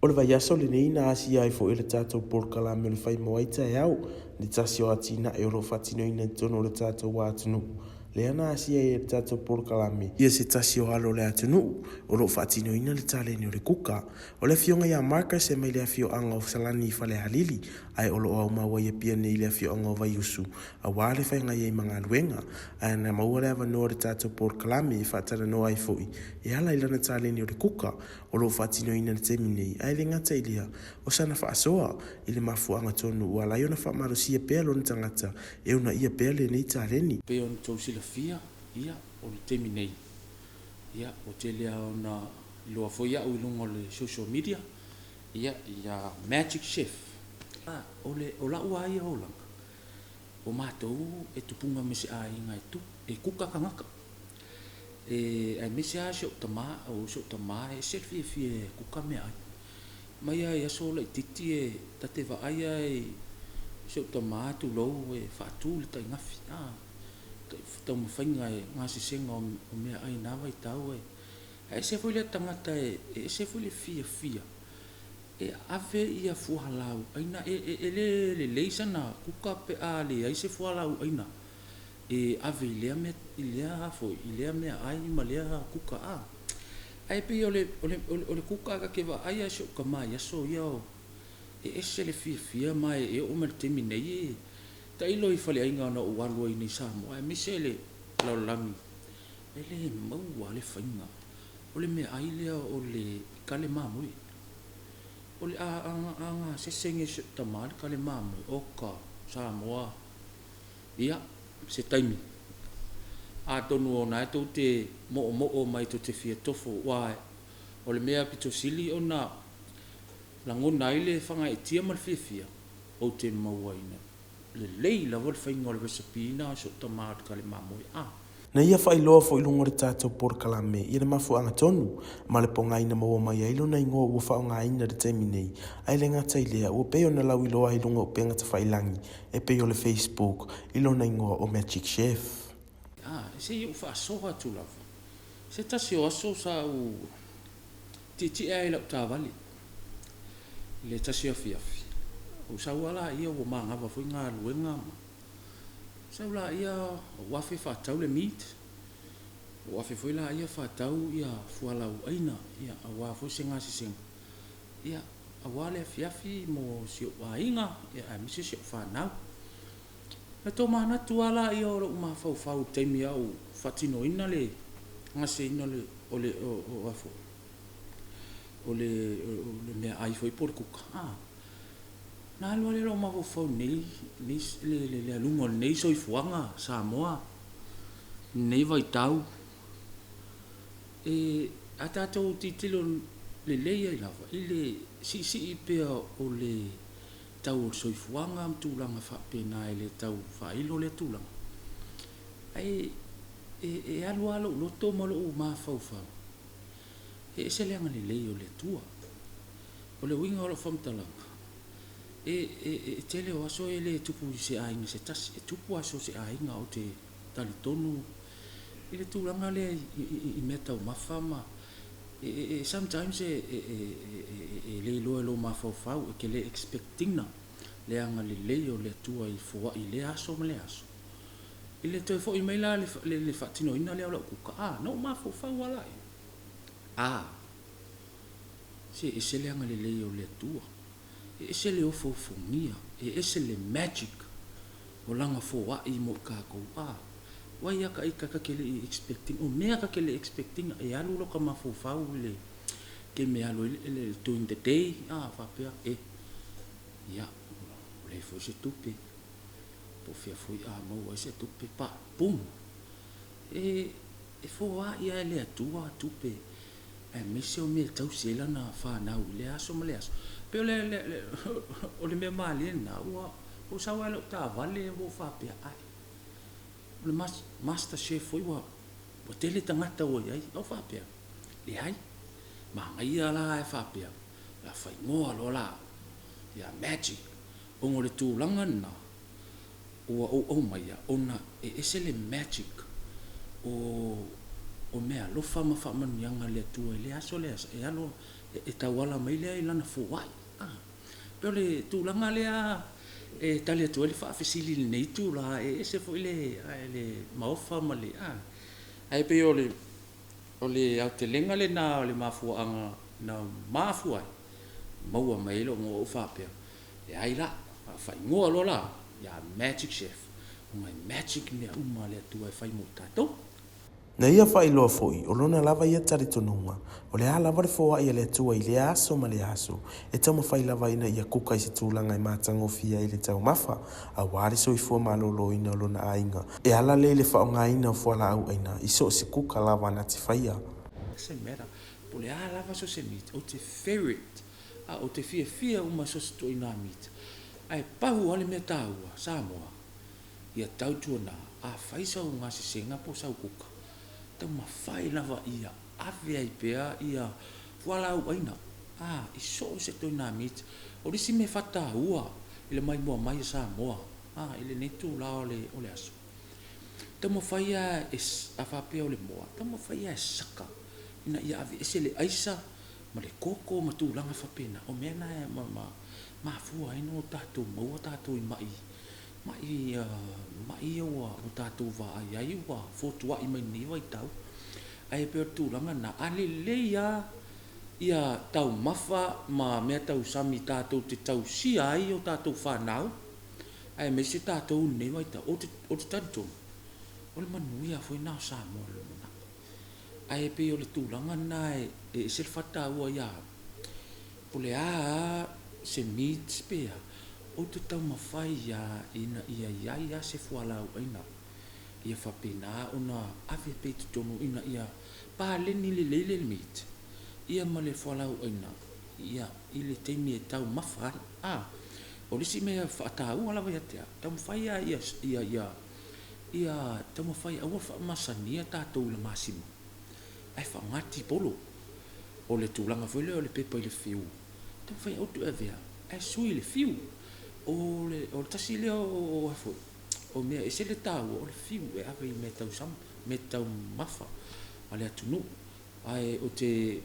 O le vaiaso lenei na asia ai foi e le tatou polokalame o le Fai Moai Taeao le tasi o atinae o lo o faatinoina i totonu o le tatou atunuu. Lea na asia ai e le tatou polokalame ia se tasi o alo o le atunuu o lo o faatinoina le taleni o le kuka. O le afioga ia Marcus e mai le afioaga o Salani i Falealili ae o lo o aumau ai Apia nei i le afioaga o Vaiusu aua le feagai ai ma galuega. Ae na maua le avanoa o le tatou polokalame e faatalanoa ai foi e ala i lana taleni o le kuka o lo o faatinoina i le taimi nei, ae le gata i lea, o sana faasoa i le mafuaaga tonu ua ala ai ona faamalosia pea lona tagata e uunaia pea lenei taleni. Pei ona outou silafia, ia, o le taimi nei, ia, ua tele lava ona iloa foi au i luga o le social media, ia, ia Magic Chef. O le, o lau lava ia olaga, o matou e tupuga ma se aiga e tu, e kuka tagata. E, aemaise lava si ou tama, o si ou tama e ese le fiafia e kuka meaai. Mai lava i aso laitiiti e ta te vaai lava i si ou tama tulou e faatu le taigafi, a, taumafaiga e gasesega o meaai i na vaitau e ese foi lea tagata e ese foi le fiafia e ave ia fualaau aina e le lelei sana kuka pe a leai se fualaau aina e ave i lea mea i lea foi i lea meaai ma lea kuka a. Ae pei o le o le o le kuka ta te vaai lava i si ou tama i aso ia e ese le fiafia ma e oo mai i le taimi nei e tailo i faleaiga na ou alu ai nei i Samoa aemaise le lalolagi e le maua lava le faiga o le meaai lea o le kale mamoe. O le a gasese nei e si ou tama le kale mamoe, oka Samoa, ia se taimi atonu o na e tou te moomoo mai tou te fia tofo aua o le mea pito sili ona lagona ai le faagaeetia ma le fiafia, ou te mauaina lelei lava le faiga o le recipe na a si ou tama o le kale mamoe. A. Na ia faailoa foi i luga o le tatou polokalame i le mafuaaga tonu ma le pogai na maua mai ai lona igoa ua faaaogaina i le taimi nei, ae le gata i lea, ua pei ona lauiloa ai i luga o upega tafailangi e pei o le Facebook i lona igoa o Magic Chef. A, se i ou faasoa atu lava. Se tasi o aso sa ou tietie ai i lau taavale i le tasi o afiafi, ou sau lava laia ua manava foi galuega ma sau laia ou afe faatau le meat, ou afe foi laia faatau ia fualaau aina aua foi se gasesega ia aua le afiafi mo si ou aiga aemaise si au fanau. Na tomanatu lava laia o lou mafaufau i le taimi a o faatinoina le gaseina o le o le meaai foi po o le kuka, ona alu lava lea o lou mafaufau i le aluga o lenei soifuaga Samoa i lenei vaitau. E, a tatou tilotilo lelei ai lava i le siisii pea o le tau o le soifuaga ma tulaga faapena e le tau faailo lea tulaga. Ae e alu lava lou loto ma lou mafaufau, e ese le agalelei o le Atua. O le uiga o lau faamatalaga, e tele o aso e le tupu i se aiga se tasi, e tupu lava i so o se aiga. Ou te talitonu i le tulaga lea i meataumafa ma e sometimes e le iloa e lou mafaufau, e te le expect ina le agalelei o le Atua e foai i lea aso ma lea aso. I le toe foi mai la le faatinoina lea o lau kuka, a, na ou mafaufau lava la i ai, a, se e ese le agalelei o le Atua, e ese le ofoofogia, e ese le magic o Lana foai mo i tatou. A, vaai lava ita ta te le i expect ina, o mea ta te le i expect ina, e alu lota mafaufau i le taimi e alu ai le during the day, a faapea, e, ia, ua leai foi se tupe, po o fea foi a maua ai se tupe, pa, boom! E, e foai lava e le Atua tupe aemaise o mea e tausi ai lana fanau i lea aso ma lea aso. E pei o le, le, o le mea malie lena, ua ou sau lava i lau taavale ua ou faapea, ae, o le master chef foi ua tele tagata ua i ai. Ou faapea, leai, manaia la ae faapea, o le a faaigoa loa la au ia Magic, ona o le tulaga lena ua ou aumaia ona e ese le magic o meaalofa ma faamanuiaga a le Atua i lea aso lea aso e alu. e tauala mai lea i lana foai. Pei o le tulaga lea e tali atu ai le faafesili i lenei itula, e ese foi le maofa ma le… ae pei o le aotelega lena o le mafuaaga na mafua ai maua mai ai lou igoa. Ou faapea, leai la, a faaigoa loa la ia Magic Chef, ona e magic mea uma a le Atua e fai mo tatou. Na ia faailoa foi, o lona lava ia talitonuga, o le a lava le foai a le Atua i lea aso ma lea aso, e taumafai lava ina ia kuka i se tulaga e matagofie ai le taumafa, aua le soifua maloloina o lona aiga, e ala lea i le faaaogaina o fualaau aina i so o se kuka lava na te faia. Doesn't matter po o le a lava so o se meat, ou te favourite, a ou te fiafia uma i so o se ituaiga meat, ae pau lava le mea taua, Samoa, ia tautuana, afai sau gasesega po o sau kuka, taumafai lava ia ave ai pea ia fualaau aina a i so o se ituaiga meat. O le isi mea faataua i le maimoa mai a Samoa a i lenei itula o le aso, taumafai lava e, a faapea o le moa, taumafai lava e saka ina ia aveese le aisa ma le koko ma tulaga faapena. O mea na e mafua ai ona tatou maua tatou i mai ma'i ma'i ia ua tatou vaai ai ua fotuai mai lenei vaitau. Ae pei o le tulaga lena, a lelei lava ia taumafa ma mea tausami tatou te tausia ai o tatou fanau aemaise tatou i lenei vaitau, ou te talitonu o le manuia foi lena o Samoa i le lumanai. Ae pei o le tulaga lena e ese le faataua ia au, po o le a lava se meat pe a, ou te taumafai lava ina ia i ai lava se fualaau aina ia faapena ona ave pea i totonu ina ia paleni lelei le meat ia ma le fualaau aina ia i le taimi e taumafa ai. A o le isi mea faataua lava ia te au, taumafai lava ia taumafai aua le faamasania tatou i le masima ae faaaoga tipolo. O le tulaga foi lea o le pepa i le fiu, taumafai aua le toe avea ae sui i le fiu. O le tasi lea o o mea e ese le taua o le fiu e ave i mea tausami, mea taumafa a le atunuu. Ae ou te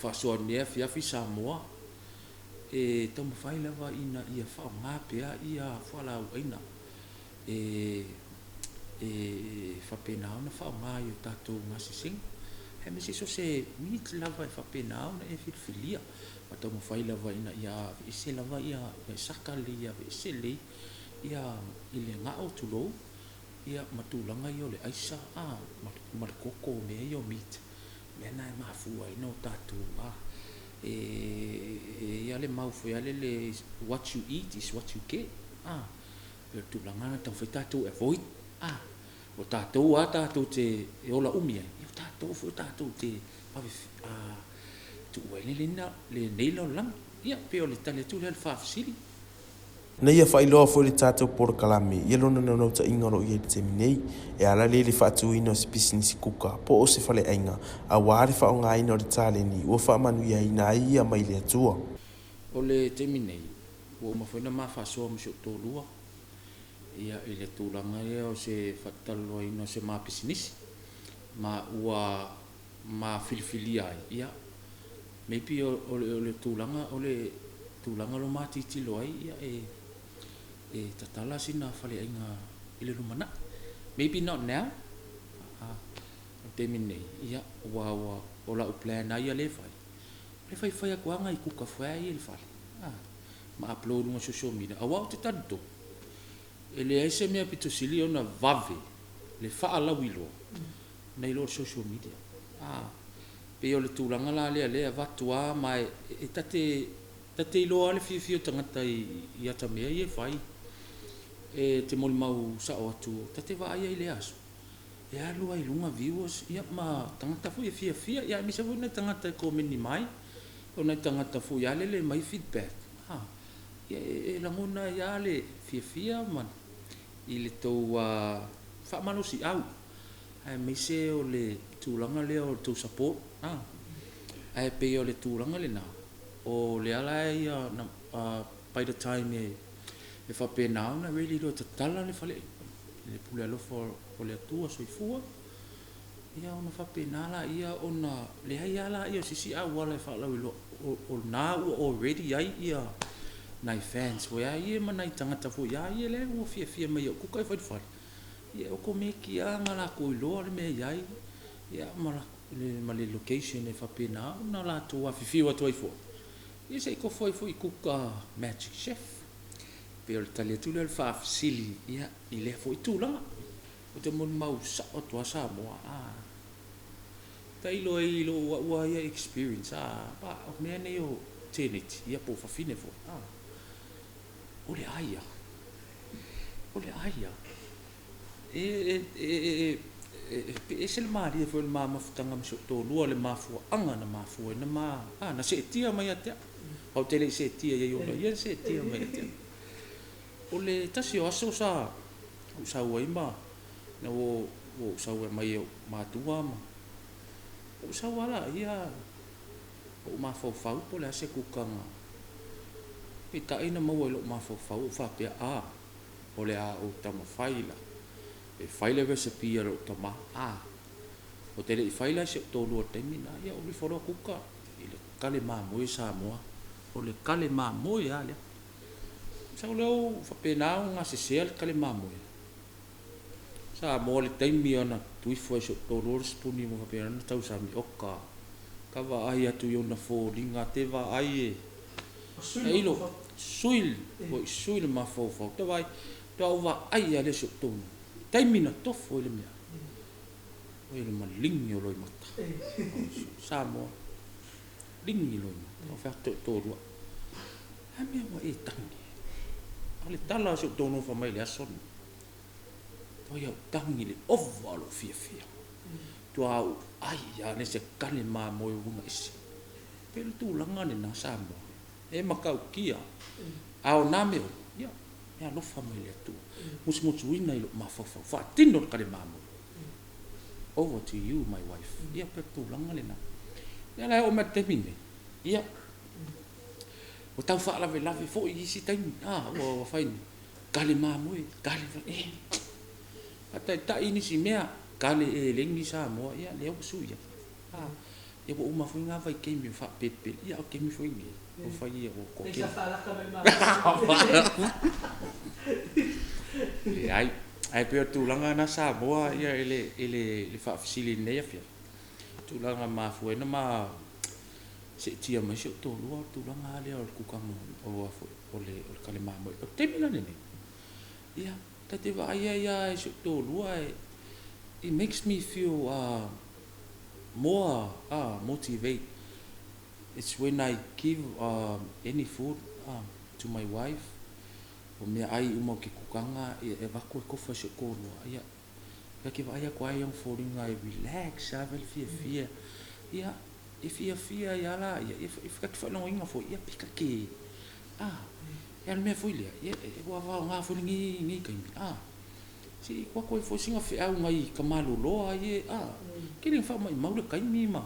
faasoa i lenei afiafi Samoa, e taumafai lava ina ia faaaoga pea ia fualaau aina e faapena ona faaaoga i o tatou gasesega, aemaise so o se meat lava e faapena ona e filifilia, ma taumafai lava ina ia aveese lava ia saka lelei, ia aveese lelei ia i le gao tulou, ia ma tulaga ia o le aisa ma le koko o mea ia o meat, mea na e mafua ai ona o tatou e i ai le mau foi lele, what you eat is what you get. Pei o le tulaga lena e taumafai tatou e avoid. O tatou lava tatou te ola umi ai, o tatou foi tatou te vave tuua ai lenei lalolagi. Ia, pei o le tali atu lea i le faafesili. Na ia faailoa foi le tatou polokalame ia lona naunautaiga o lo o i ai i le taimi nei, e ala lea i le faatuina o se pisinisi kuka po o se faleaiga aua le faaaogaina o le taleni ua faamanuiaina ai ia mai le Atua. O le taimi nei, ua uma foi ona ma faasoa ma si ou toalua ia i le tulaga lea o se faatalanoaina o se ma pisinisi, ma ua ma filifilia ai, ia, maybe o le tulaga o le tulaga o lo o ma tilotilo ai, ia, e tatala sina faleaiga i le lumanai. Maybe not now, o le taimi nei, ia, ua o lau plan lava ia lea e fai, o le faifai atu lava nai kuka foi ia i le fale, ma upload i luga o social media, aua ou te talitonu, e leai se mea pito sili ona vave le faalauiloa nai lo le social media. Pei o le tulaga la lea e avatu lava, ma e ta te iloa lava le fiafia o tagata i atamea ia e fai. E te molimau sao atu, ta te vaai ai i lea aso, e alu lava i luga viewers ia ma tagata foi e fiafia, ia aemaise foi nai tagata e komeni mai, o nai tagata foi lava lele e aumai feedback. Ia e lagona ai lava le fiafia ma i le tou faamalosiau, aemaise o le tulaga lea o le tou support. Ae pei o le tulaga lena, o lea la ia by the time e faapena ona ready loa e tatala le faleaiga, i le pule alofa o le Atua soifua. Ia ona faapena laia ona leai lava laia o se isi auala e faalauiloa o lena ua already ai ia nai fans foi a ia ma nai tagata foi a ia lea ua fiafia mai i au kuka e fai i le fale, ia e okomeki lava ona latou iloa le mea e i ai ia ma le location e faapena ona latou afifio atu ai foi ia se i tofo ai foi i kuka Magic Chef. E pei o le tali atu lea o le faafesili ia i lea foi tulaga. Ou te molimau sao atu lava Samoa a tailo ai i lou au lava ia experience a o mea nei o teineiti ia po o fafine foi a o le ai lava o le ai lava e e ese le malie foi o le ma mafutaga ma si ou toalua le mafuaaga na mafua ai na ma a na seetia mai ia te au ae ou te le i seetia i ai ona o ia na seetia mai ia te au. O le tasi o aso sa ou sau ai ma ina ua ou sau e aumai e ou matua ma ou sau lava laia ou mafaufau po o le a se kukaga. Peitai na maua i lou mafaufau ou faapea, a, o le a ou taumafai la e fai le recipe a lou tama. A, ou te le i fai la i si ou toalua i le taimi lena, ia ou alu ifo loa kuka i le kale mamoe Samoa. O le kale mamoe lava lea. Sau lea ua faapena ona gasesea le kale mamoe. Samoa i le taimi na tuu ifo ai e si ou toalua le sipuni ma faapena ona tausami, oka, ka vaai atu i ona foliga, te vaai e tailo, sui, ua sui le mafaufau. Te vaai, faatoa ou vaai lava lea i si ou toalua, taimi na tofo ai le meaai, oi le maligi o loimata. Samoa, ligi loimata. Ou fai atu i lou toalua, o le a le mea ua e tagi ai? A o le tala a si ou toalua fai mai i le aso lenei, oi au tagi i le ova o lou fiafia. Faatoa ou ai lava i se kale mamoe uiga ese. E pei o le tulaga lena Samoa, e matautia. A o na mea uma, ia, e alofa mai le Atua, musumusuina i lou mafaufau, faatino le kale mamoe. Over to you my wife. Ia, pei o le tulaga lena. Ia la e oo mai i le taimi lenei, ia, ua tau faalavelave foi i isi taimi, a, ua fai nei, kale mamoe, kale, e, faataitai nisi mea, kale elegi Samoa, ia, lea ua sui atu. A, ia ua uma foi na vaitaimi o faapelepele, ia, a o le taimi foi lenei, ua fai ia ua toatele. Leai, ae pei o le tulaga lena Samoa ia i le faafesili i lenei afiafi, tulaga e mafua ai ona ma seetia mai si ou toalua, o le tulaga lava lea o le kukaga o le kale mamoe. O le taimi la lenei, ia, ta te vaai ai lava i si ou toalua, it makes me feel more motivate. It's when I give any food to my wife, o meaai uma o ke kukaga e avatu e tofa i si ou toalua, ia, ta te vaai atu lava i ona foliga e relax lava le fiafia. Ia, e fiafia ai lava laia, ia, ta te faalogoina foi, ia pe ta te, a, ia o le mea foi lea, ia, ua faaaoga foi lenei taimi, a, se i tuu atu ai foi sina feau i nai tamaloloa ia, a, tele ina faamaumau le taimi ma,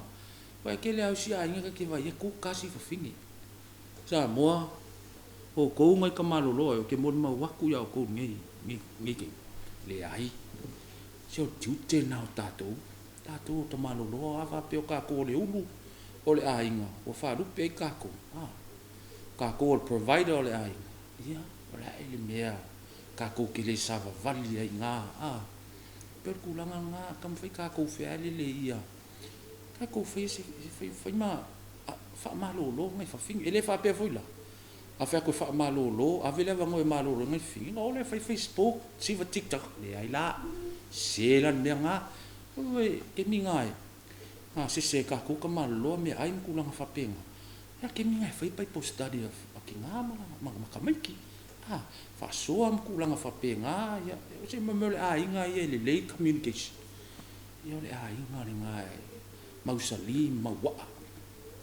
aua e tele lava o isi aiga ta te vaai e kuka lava si fafine. Samoa, o outou nai tamaloloa e, ou te molimau atu ia outou i lenei taimi, leai, se o le tiute lena o tatou, tatou o tamaloloa, a faapea o tatou o le ulu o le aiga ua faalupe ai tatou, a, o tatou o le provider o le aiga, ia, o le a le mea tatou te le savavali ai i ina, a, pei o le tulaga lena, taumafai tatou fealele ia tatou faia se, fai ma faamalolo nai fafine. E le faapea foi la, a fai atu e faamalolo, ave le avanoa e malolo ai nai fafine, ona o lea fai Facebook, siva TikTok, leai la, sese la le mea lena. O le taimi lena e gasese ai tatou tamaloloa meaai ma tulaga faapena, a o le taimi lena e fai Bible study a tina ma tamaiti, a, faasoa ma tulaga faapena, ia, o se mea o le aiga ia e lelei communication, ia o le aiga lena e mausali ma mauaa.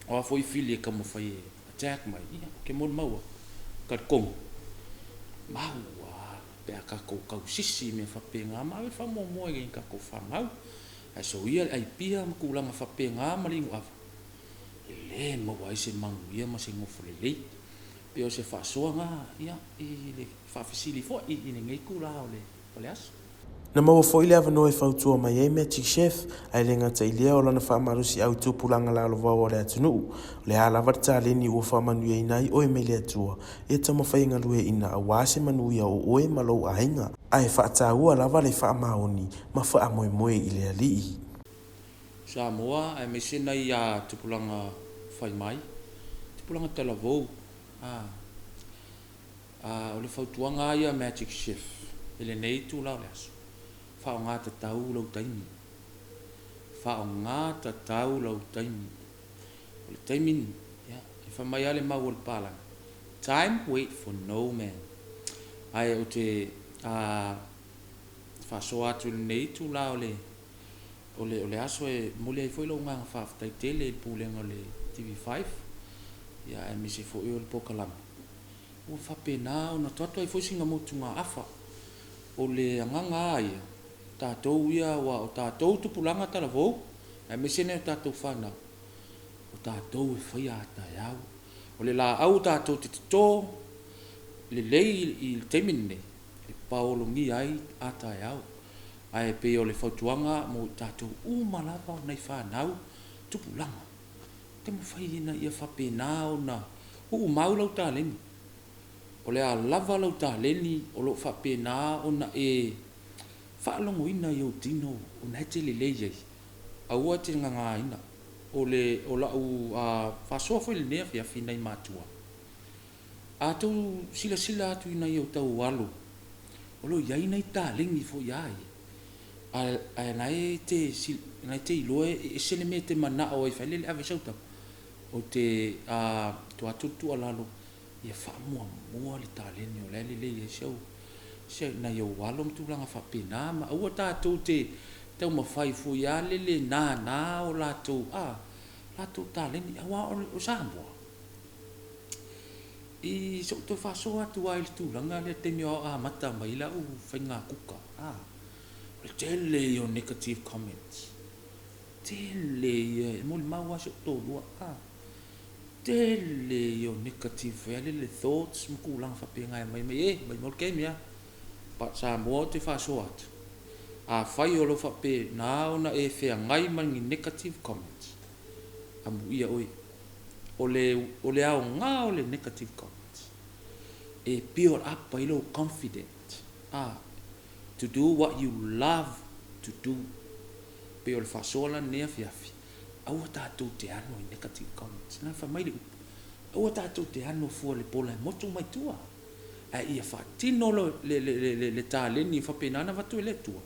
O a foi fili e taumafai e attack mai, ia, ou te molimau atu, talitonu, mau lava pe a tatou tausisi i mea faapena ma ave le faamuamua i tatou fanau. Ae soia le ai pia ma tulaga faapena ma le inu ava, e le maua ai se manuia ma se nofo lelei. Pei o se faasoa lena, ia, i le faafesili foi i lenei itula o le aso. Na maua foi le avanoa e fautua mai ai Magic Chef, ae le gata i lea o lana faamalosiau i tupulaga lalovaoa o le atunuu. O le a lava le taleni ua faamanuiaina ai oe mai le Atua, ia taumafai e galueaiina aua se manuia o oe ma lou aiga, ae faataua lava le faamaoni ma faamoemoe i le Alii. Samoa aemaise nai a tupulaga fai mai, tupulaga talavou, a, a o le fautuaga lava ia a Magic Chef i lenei itula o le aso, faaaoga tatau lou taimi, faaaoga tatau lou taimi. O le taimi lenei, ia, e fai mai lava le mau a le palagi, time wait for no man. Ae ou te a, faasoa atu i lenei itula o le O le, o le aso e momoli ai foi lou agaga faafetai tele i le Pulega o le TV5, ia aemaise foi o le polokalame, ua faapena ona tuu atu ai foi sina motugaafa. O le agaga lava ia, o tatou ia aua o tatou tupulaga talavou, aemaise nai o tatou fanau, o tatou e faia a taeao. O le laau tatou te toto lelei i le taimi lenei, e paologia ai a taeao. Ae pei o le fautuaga mo i tatou uma lava o nai fanau tupulaga, taumafai ina ia faapena ona uumau lau taleni. O le a lava lau taleni o lo o faapena ona e faalogoina i ou tino o na e te lelei ai, aua e te nanaina. O le o lau faasoa foi i lenei afiafi i nai matua, a outou silasila atu i nai o tau alo o lo o i ai nai taleni foi a ia, ae na e te iloa e ese le mea e te manao ai fai lele e ave ai sau tama, ou te tuu atu le tuualalo, ia faamuamua le taleni o la e lelei ai si nai ou alo ma tulaga faapena, ma aua tatou te taumafai foi lava lele nana o latou latou taleni, aua o Samoa. I so'u toe faasoa atu lava i le tulaga lea i le taimi o amata mai ai la'u faiga kuka, a, o le tele ia o negative comments, tele ia, e molimau lava si o'u toalua, a, tele ia o negative foi lele thoughts ma tulaga faapena e aumai mai, e maumau le game a. But Samoa ou te faasoa atu, afai o lo o faapena ona e feagai ma ni negative comments, amuia oe. O le aoga o le negative comments, e build up ai lou confident, a, to do what you love to do. Pei o le faasoa la lenei afiafi, aua tatou te ano i negative comments. Na fai mai le upu, aua tatou te ano fua i le pola e motu mai tua, ae ia faatino le taleni e faapena ona avatu e le Atua.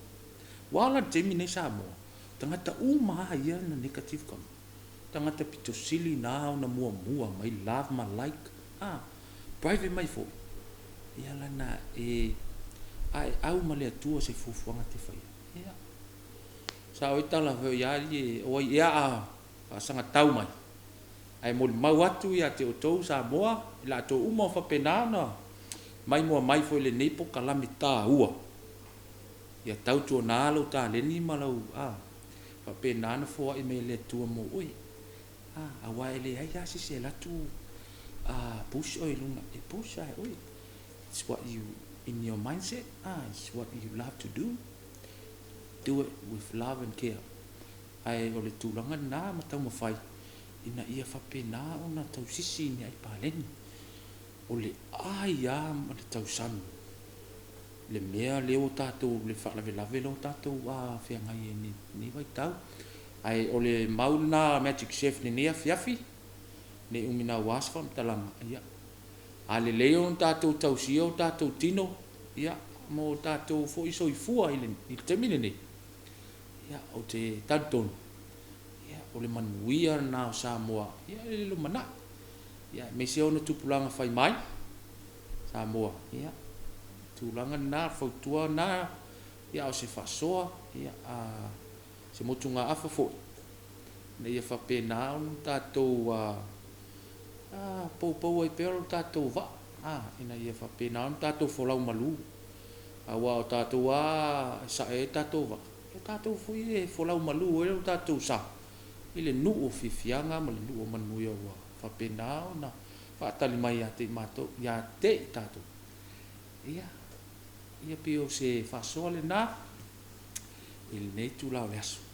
Ua ala le taimi lenei Samoa, tagata uma lava ia na negative comment, tagata pito sili na ona muamua mai love ma like, a, private mai foi, ia lana e aeau ma le Atua se fuafuaga te faia. Ia, sao ai tala foi ia alii e o ai ea a faasagatau mai, ae molimau atu ia te outou Samoa, i latou uma o faapena ona maimoa mai foi i lenei polokalame taua, ia tautuana lou taleni ma lau, a, faapena ona foai mai e le Atua mo oe, a, aua e leai lava se isi e alu atu push oe i luga, e push lava e oe. It's what you in your mindset, a, it's what you love to do, do it with love and care. Ae o le tulaga lena ma taumafai ina ia faapena ona tausisi i ni ai paleni. O le ai lava ma le tausami le mea lea ua tatou, le faalavelave lea ua tatou feagai ai i lenei vaitau. Ae o le mau lena a Magic Chef i lenei afiafi, ne i umi naua se faamatalaga, ia, a lelei ona tatou tausia o tatou tino, ia, ma o tatou foi soifua i le taimi lenei, ia, ou te talitonu, ia, o le manuia lena o Samoa ia, i le lumanai, ia, aemaise ona tupulaga fai mai Samoa, ia, tulaga lena, fautua lena, ia, a o se faasoa, ia, a se motugaafa foi, ina ia faapena ona tatou poupou ai pea lo tatou vaa, a, ina ia faapena ona tatou folau malu, aua o tatou lava e sae ai tatou vaa, o tatou foi e folau malu ai lo tatou sa i le nuu o fiafiaga ma le nuu o manuia ua faapena ona faatali mai ia te i matou, ia te i tatou. Ia, ia pei o se faasoa lena. i lenei itula o le aso.